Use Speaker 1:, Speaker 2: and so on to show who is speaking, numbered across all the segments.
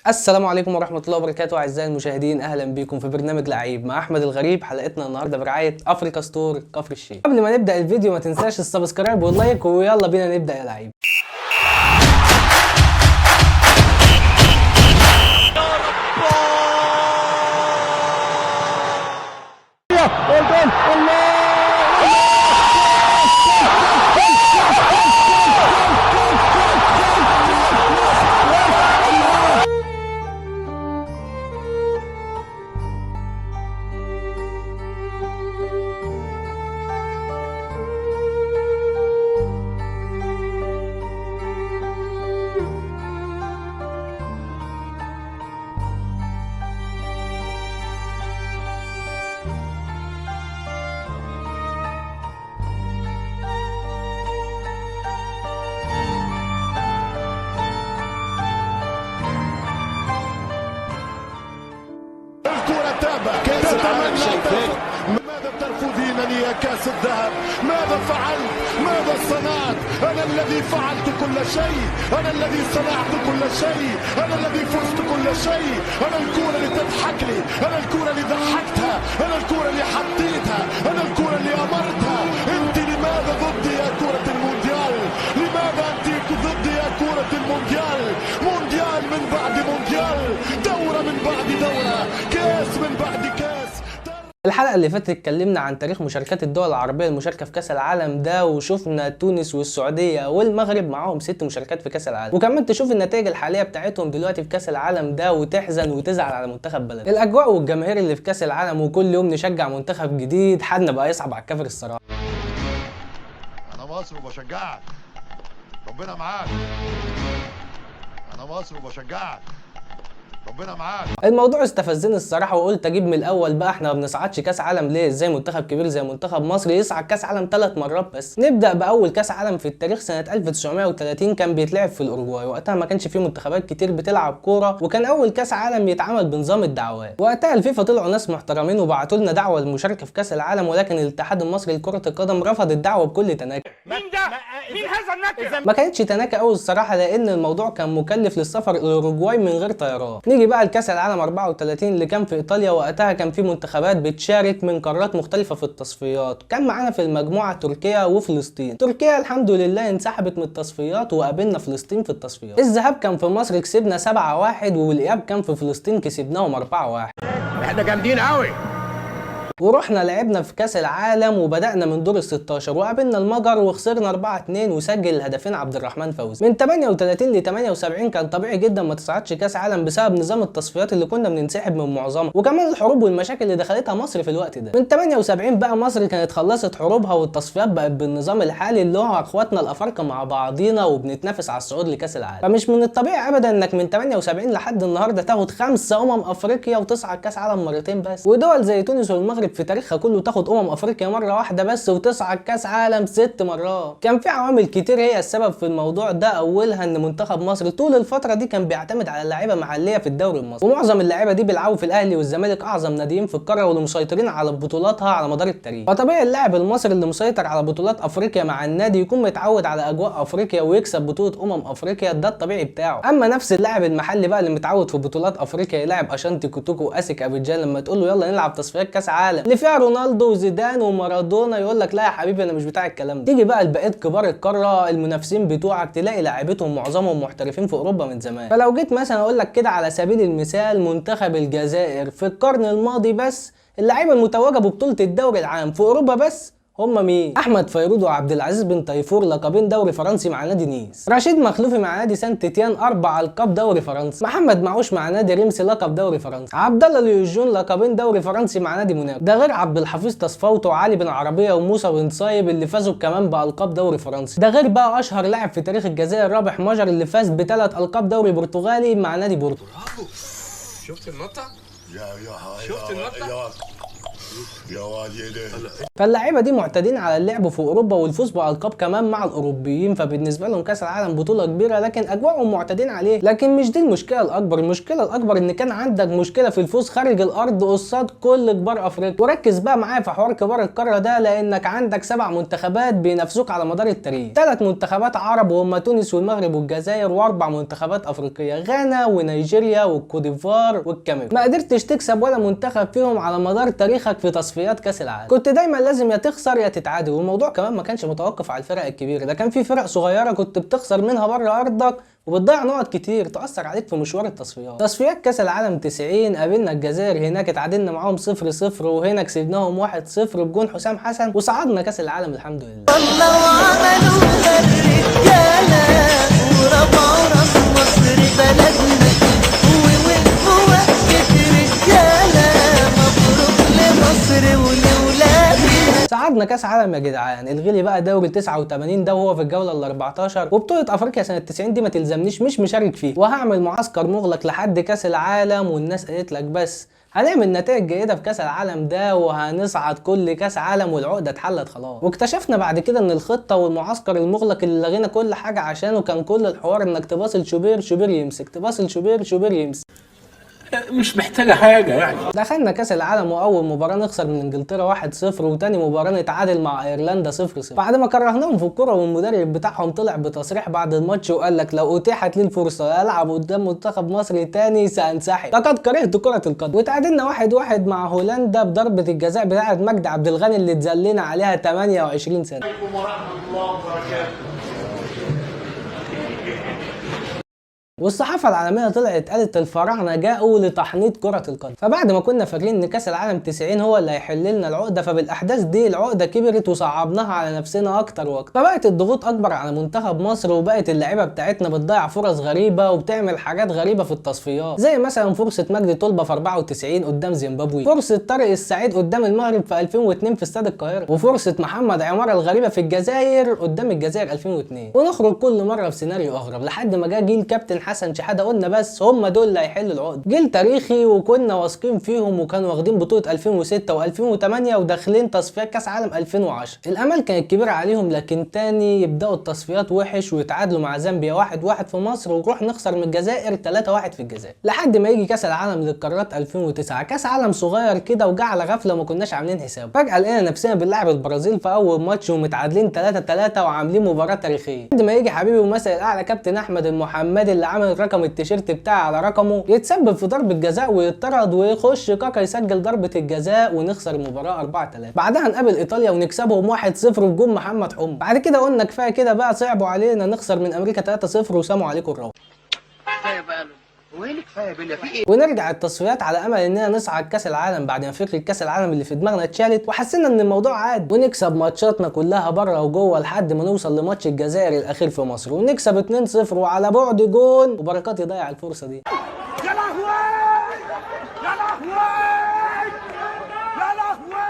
Speaker 1: السلام عليكم ورحمة الله وبركاته أعزائي المشاهدين، أهلا بكم في برنامج لعيب مع أحمد الغريب. حلقتنا النهاردة برعاية أفريكا ستور كفر الشيخ. قبل ما نبدأ الفيديو ما تنساش ال subscribe وال like، ويلا بينا نبدأ يا لعيب.
Speaker 2: ماذا ترفضينني يا كاس الذهب؟ ماذا فعلت؟ ماذا صنعت؟ أنا الذي فعلت كل شيء، أنا الذي صنعت كل شيء، أنا الذي فزت كل شيء، أنا الكرة اللي تضحك لي، أنا الكرة اللي ضحكتها، أنا الكرة اللي حطيتها، أنا الكرة اللي أمرتها. أنت لماذا ضدي يا كرة المونديال؟ لماذا أنت ضدي يا كرة المونديال؟ مونديال من بعد مونديال، دورة من بعد دورة، كاس من بعد كاس.
Speaker 1: الحلقة اللي فاتت اتكلمنا عن تاريخ مشاركات الدول العربية المشاركة في كأس العالم ده، وشفنا تونس والسعودية والمغرب معاهم 6 مشاركات في كأس العالم، وكمان تشوف النتائج الحالية بتاعتهم دلوقتي في كأس العالم ده وتحزن وتزعل على منتخب بلدك. الأجواء والجماهير اللي في كأس العالم، وكل يوم نشجع منتخب جديد، حالنا بقى يصعب على الكافر الصراحة.
Speaker 2: أنا مصر وبشجعك، ربنا معاك. أنا مصر وبشجعك، ربنا معاك.
Speaker 1: الموضوع استفزني الصراحة، وقلت اجيب من الاول بقى، احنا ما بنصعدش كاس عالم ليه؟ ازاي منتخب كبير زي منتخب مصر يصعد كاس عالم 3 مرات بس؟ نبدا باول كاس عالم في التاريخ سنة 1930، كان بيتلعب في الاورجواي. وقتها ما كانش فيه منتخبات كتير بتلعب كورة، وكان اول كاس عالم يتعمل بنظام الدعوات. وقتها الفيفا طلعوا ناس محترمين وبعتوا لنا دعوه للمشاركة في كاس العالم، ولكن الاتحاد المصري لكرة القدم رفض الدعوة بكل تناكه.
Speaker 3: مين ده؟ مين هذا النكرة؟
Speaker 1: ما كانتش تناكه قوي الصراحة، لان الموضوع كان مكلف للسفر الى الاوروجواي من غير طيران. نيجي بقى لكاس العالم 34 اللي كان في ايطاليا. وقتها كان في منتخبات بتشارك من قارات مختلفة في التصفيات. كان معانا في المجموعة تركيا وفلسطين. تركيا الحمد لله انسحبت من التصفيات، وقابلنا فلسطين في التصفيات. الذهاب كان في مصر كسبنا 7-1، والاياب كان في فلسطين كسبناهم 4-1.
Speaker 3: احنا جامدين قوي.
Speaker 1: ورحنا لعبنا في كاس العالم وبدأنا من دور ال 16، وقابلنا المجر وخسرنا 4-2، وسجل الهدفين عبد الرحمن فوزي. من 38 ل 78 كان طبيعي جدا ما تصعدش كاس عالم بسبب نظام التصفيات اللي كنا بننسحب من معظمها، وكمان الحروب والمشاكل اللي دخلتها مصر في الوقت ده. من 78 بقى مصر كانت خلصت حروبها، والتصفيات بقت بالنظام الحالي اللي هو اخواتنا الافارقة مع بعضينا وبنتنافس على الصعود لكاس العالم. فمش من الطبيعي ابدا انك من 78 لحد النهارده تاخد 5 افريقيا وتصعد كاس عالم مرتين بس. ودول زي تونس والمغرب في تاريخها كله تاخد افريقيا مرة واحدة بس وتصعد كاس عالم 6 مرات. كان في عوامل كتير هي السبب في الموضوع ده، اولها ان منتخب مصر طول الفترة دي كان بيعتمد على لعيبة محليه في الدوري المصري، ومعظم اللعيبة دي بيلعبوا في الاهلي والزمالك، اعظم ناديين في القارة واللي مسيطرين على بطولاتها على مدار التاريخ. فطبيعي اللاعب المصري اللي مسيطر على بطولات افريقيا مع النادي يكون متعود على اجواء افريقيا ويكسب بطوله افريقيا، ده الطبيعي بتاعه. اما نفس اللاعب المحلي بقى اللي متعود في بطولات افريقيا يلعب اشانتي كوتوكو واسك ابيجان، لما تقول له يلا نلعب تصفيات كاس عالم اللي فيها رونالدو وزيدان ومارادونا، يقول لك لا يا حبيبي انا مش بتاع الكلام ده. تيجي بقى لبقية كبار القارة المنافسين بتوعك، تلاقي لاعيبتهم معظمهم محترفين في اوروبا من زمان. فلو جيت مثلا اقول لك كده على سبيل المثال، منتخب الجزائر في القرن الماضي بس اللعيبة المتوجه ببطولة الدوري العام في اوروبا بس هم مين؟ احمد فيرود وعبد العزيز بن طيفور لقبين دوري فرنسي مع نادي نيس، رشيد مخلوفي مع نادي سانت تيان 4 القاب دوري فرنسي، محمد معوش مع نادي ريمس لقب دوري فرنسي، عبد الله ليوجون لقبين دوري فرنسي مع نادي موناكو، ده غير عبد الحفيظ تصفوت وعلي بن عربية وموسى بن صايب اللي فازوا كمان بالقاب دوري فرنسي، ده غير بقى اشهر لاعب في تاريخ الجزائر رابح مجر اللي فاز ب3 القاب دوري برتغالي مع نادي بورتو.
Speaker 3: شفت النطه؟
Speaker 2: يا
Speaker 3: شفت النطه؟
Speaker 2: يا يا واد.
Speaker 1: فاللعيبه دي معتادين على اللعب في اوروبا والفوز بالقاب كمان مع الاوروبيين، فبالنسبه لهم كاس العالم بطوله كبيرة، لكن اجواءهم معتادين عليه. لكن مش دي المشكلة الاكبر، المشكلة الاكبر ان كان عندك مشكلة في الفوز خارج الارض قصاد كل كبار افريقيا. وركز بقى معايا في حوار كبار القارة ده، لانك عندك 7 منتخبات بينافسوك على مدار التاريخ، 3 منتخبات عرب وهم تونس والمغرب والجزائر، و4 منتخبات افريقية، غانا ونيجيريا والكوت ديفوار والكاميرون. ما قدرتش تكسب ولا منتخب فيهم على مدار تاريخك في تصفيات كاس العالم، كنت دايما لازم يا تخسر يا تتعادل. والموضوع كمان ما كانش متوقف على الفرق الكبيرة، ده كان في فرق صغيرة كنت بتخسر منها بره ارضك وبتضيع نقط كتير تأثر عليك في مشوار التصفيات. تصفيات كاس العالم 90 قابلنا الجزائر هناك اتعادلنا معاهم 0-0، وهنا كسبناهم 1-0 بجون حسام حسن وصعدنا كاس العالم الحمد لله.
Speaker 4: والله وعملوها الرجالة ورفعوا راس مصر بلدنا ووقفوا وقفة رجالة، مبروك لمصر ولولادنا.
Speaker 1: صعدنا كاس عالم يا جدعان. الغي بقى دوري 89 ده وهو في الجولة ال 14، وبطولة افريقيا سنة 90 دي ما تلزمنيش، مش مشارك فيه، وهعمل معسكر مغلق لحد كاس العالم. والناس قالت لك بس هنعمل نتائج جيدة في كاس العالم ده وهنصعد كل كاس عالم والعقده اتحلت خلاص. واكتشفنا بعد كده ان الخطة والمعسكر المغلق اللي لغينا كل حاجة عشانه كان كل الحوار انك تباصل شوبير شوبير يمسك، تباصل شوبير شوبير يمسك،
Speaker 3: مش محتاجة حاجة يعني.
Speaker 1: دخلنا كاس العالم واول مباراة نخسر من انجلترا 1-0، وتاني مباراة نتعادل مع ايرلندا 0-0 بعد ما كرهناهم في الكورة. والمدرب بتاعهم طلع بتصريح بعد الماتش وقال لك لو اتيحت لي الفرصة العب قدام منتخب مصر تاني سانسحب، لقد كرهت كره القدم. وتعادلنا 1-1 مع هولندا بضربه الجزاء بتاعه مجدي عبد الغني اللي اتذلينا عليها 28 سنة. والصحافة العالمية طلعت قالت الفراعنة جاءوا لتحنيط كرة القدم. فبعد ما كنا فاكرين ان كاس العالم 90 هو اللي هيحل لنا العقدة، فبالاحداث دي العقدة كبرت وصعبناها على نفسنا اكتر واكتر، فبقت الضغوط اكبر على منتخب مصر، وبقت اللعيبة بتاعتنا بتضيع فرص غريبة وبتعمل حاجات غريبة في التصفيات، زي مثلا فرصة مجدي طلبة في 94 قدام زيمبابوي، فرصة طارق السعيد قدام المغرب في 2002 في استاد القاهرة، وفرصة محمد عمارة الغريبة في الجزائر قدام الجزائر 2002. ونخرج كل مرة بسيناريو اغرب لحد ما جه جيل كابتن حسن شحاته، قلنا بس هم دول اللي هيحلوا العقد، جيل تاريخي وكنا واثقين فيهم، وكانوا واخدين بطولة 2006 و2008 وداخلين تصفيات كاس عالم 2010. الامال كانت كبيرة عليهم، لكن تاني يبداوا التصفيات وحش ويتعادلوا مع زامبيا 1-1 في مصر، ونروح نخسر من الجزائر 3-1 في الجزائر، لحد ما يجي كاس العالم للقارات 2009، كاس عالم صغير كده وجا على غفلة ما كناش عاملين حسابه. فجأة لقينا نفسنا بنلعب البرازيل في اول ماتش ومتعادلين 3-3 وعاملين مباراة تاريخية، لحد ما يجي حبيبي ومثل الاعلى كابتن احمد المحمدي اللي عامل رقم التيشيرت بتاعه على رقمه يتسبب في ضربة جزاء ويطرد، ويخش كاكا يسجل ضربة الجزاء ونخسر المباراة 4-3. بعدها نقابل ايطاليا ونكسبهم 1-0 بجون محمد حمد. بعد كده قلنا كفاية كده بقى، صعبوا علينا نخسر من امريكا 3-0 وساموا عليكم الروح. ونرجع التصفيات على امل اننا نصعد كاس العالم بعد ما فكرة كاس العالم اللي في دماغنا اتشالت وحسينا ان الموضوع عاد، ونكسب ماتشاتنا كلها بره وجوه لحد ما نوصل لماتش الجزائر الاخير في مصر ونكسب 2-0 وعلى بعد جون، وبركات يضيع الفرصة دي.
Speaker 3: يا لهوي يا لهوي يا لهوي.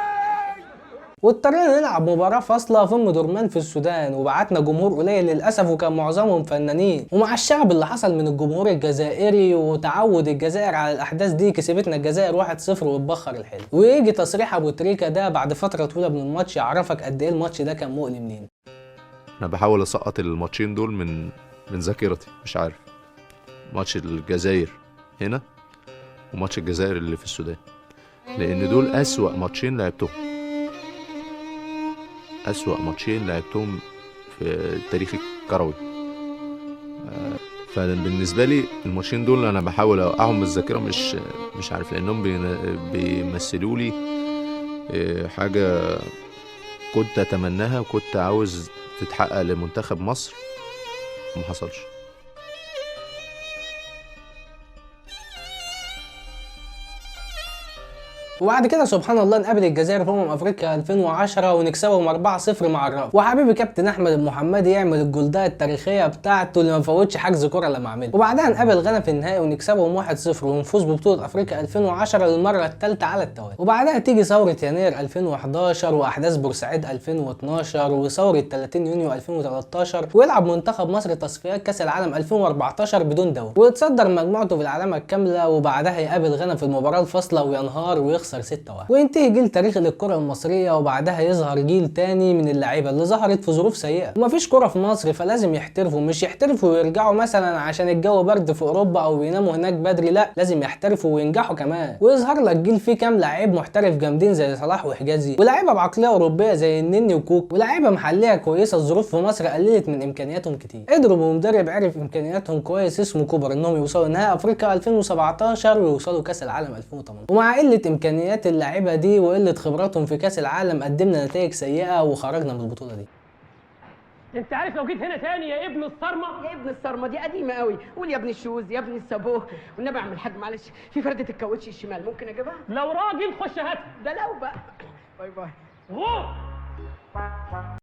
Speaker 1: واضطرينا نلعب مباراة فاصلة في ام درمان في السودان، وبعتنا جمهور قليل للأسف وكان معظمهم فنانين، ومع الشغب اللي حصل من الجمهور الجزائري وتعود الجزائر على الأحداث دي كسبتنا الجزائر 1-0 واتبخر الحلم. ويجي تصريح أبو تريكة ده بعد فترة طويلة من الماتش يعرفك قد إيه الماتش ده كان مؤلم لينا.
Speaker 5: انا بحاول اسقط الماتشين دول من ذاكرتي، مش عارف، ماتش الجزائر هنا وماتش الجزائر اللي في السودان، لان دول اسوأ ماتشين لعبتهم، اسوأ ماتشين لعبتهم في التاريخ الكروي. فبالنسبه لي الماتشين دول انا بحاول اوقعهم من الذاكرة، مش عارف، لانهم بيمثلوا لي حاجة كنت اتمناها وكنت عاوز تتحقق لمنتخب مصر وما حصلش.
Speaker 1: وبعد كده سبحان الله نقابل الجزائر في افريقيا 2010 ونكسبهم 4-0 مع الرابع، وحبيبي كابتن احمد المحمدي يعمل الجولدايه التاريخية بتاعته اللي ما فوتش حجز كورة لما عملها. وبعدها نقابل غانا في النهائي ونكسبهم 1-0 ونفوز ببطولة افريقيا 2010 للمرة الثالثة على التوالي. وبعدها تيجي ثورة يناير 2011 واحداث بورسعيد 2012 وثوره 30 يونيو 2013، ويلعب منتخب مصر تصفيات كاس العالم 2014 بدون دوري ويتصدر مجموعته في العلامة الكاملة. وبعدها يقابل غانا في المباراة الفاصلة وينهار ويخسر ويخسر 6-1 وينتهي جيل تاريخي للكرة المصرية. وبعدها يظهر جيل تاني من اللعيبة اللي ظهرت في ظروف سيئه ومفيش كره في مصر، فلازم يحترفوا. مش يحترفوا ويرجعوا مثلا عشان الجو برد في اوروبا او يناموا هناك بدري، لا لازم يحترفوا وينجحوا كمان. ويظهر لك جيل فيه كام لعيب محترف جامدين زي صلاح وحجازي، ولاعيبه بعقلية اوروبية زي النني وكوك، ولاعيبه محليه كويسة الظروف في مصر قللت من امكانياتهم كتير. قدروا بمدرب عرف امكانياتهم كويس اسمه كوبر انهم يوصلوا نهائي افريقيا 2017 ويوصلوا كاس العالم 2018. ومع قلة امكانيات اللعيبة دي وقلة خبراتهم في كاس العالم قدمنا نتائج سيئه وخرجنا من البطولة دي.
Speaker 6: انت عارف لو جيت هنا تاني يا ابن الصرمه،
Speaker 7: يا ابن الصرمه دي قديمة قوي، قول يا ابن الشوز يا ابن الصابوه. والنبي اعمل حاجة معلش، في فرده الكاوتش الشمال ممكن اجيبها؟
Speaker 6: لو راجل خش هاتها.
Speaker 7: ده لو بقى. bye bye.
Speaker 6: غور.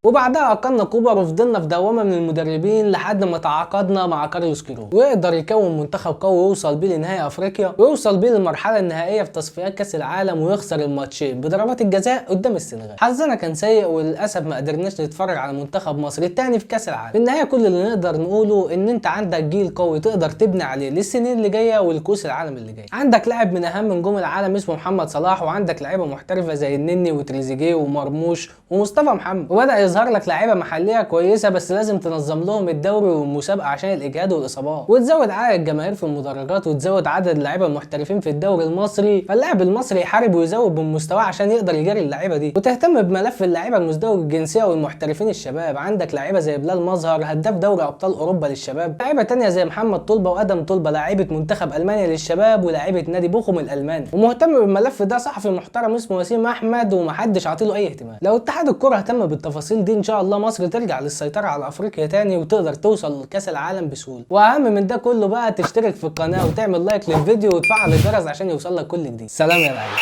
Speaker 1: وبعدها اقلنا كوبر وفضلنا في دوامه من المدربين لحد ما تعاقدنا مع كارلوس كيروش، ويقدر يكون منتخب قوي ويوصل بيه لنهائي افريقيا ويوصل بيه للمرحلة النهائية في تصفيات كاس العالم، ويخسر الماتشين بضربات الجزاء قدام السنغال. حظنا كان سيء وللاسف ما قدرناش نتفرج على منتخب مصر الثاني في كاس العالم. في النهاية كل اللي نقدر نقوله ان انت عندك جيل قوي تقدر تبني عليه للسنين اللي جاية والكوس العالم اللي جاي. عندك لاعب من اهم نجوم العالم اسمه محمد صلاح، وعندك لعيبة محترفه زي النني وتريزيجيه ومرموش ومصطفى محمد، وبدا يظهر لك لعيبة محليه كويسة، بس لازم تنظم لهم الدوري والمسابقه عشان الاجهاد والاصابات، وتزود عدد الجماهير في المدرجات، وتزود عدد اللعيبة المحترفين في الدوري المصري، فاللاعب المصري يحارب ويزود من مستواه عشان يقدر يجاري اللعيبة دي، وتهتم بملف اللعيبة المزدوج الجنسية والمحترفين الشباب. عندك لعيبة زي بلال مظهر هداف دوري ابطال اوروبا للشباب، لعيبة تانية زي محمد طلبه وادم طلبه لعيبة منتخب المانيا للشباب ولاعيبه نادي بوخم الالماني. ومهتم بالملف ده صحفي محترم اسمه وسيم احمد، ومحدش عاطيله اي اهتمام. لو اتحاد الكره اهتم بالتفاصيل دي ان شاء الله مصر ترجع للسيطرة على افريقيا تاني وتقدر توصل لكاس العالم بسهولة. واهم من ده كله بقى تشترك في القناة وتعمل like للفيديو وتفعل الجرس عشان يوصل لك كل جديد. سلام يا لعيبة.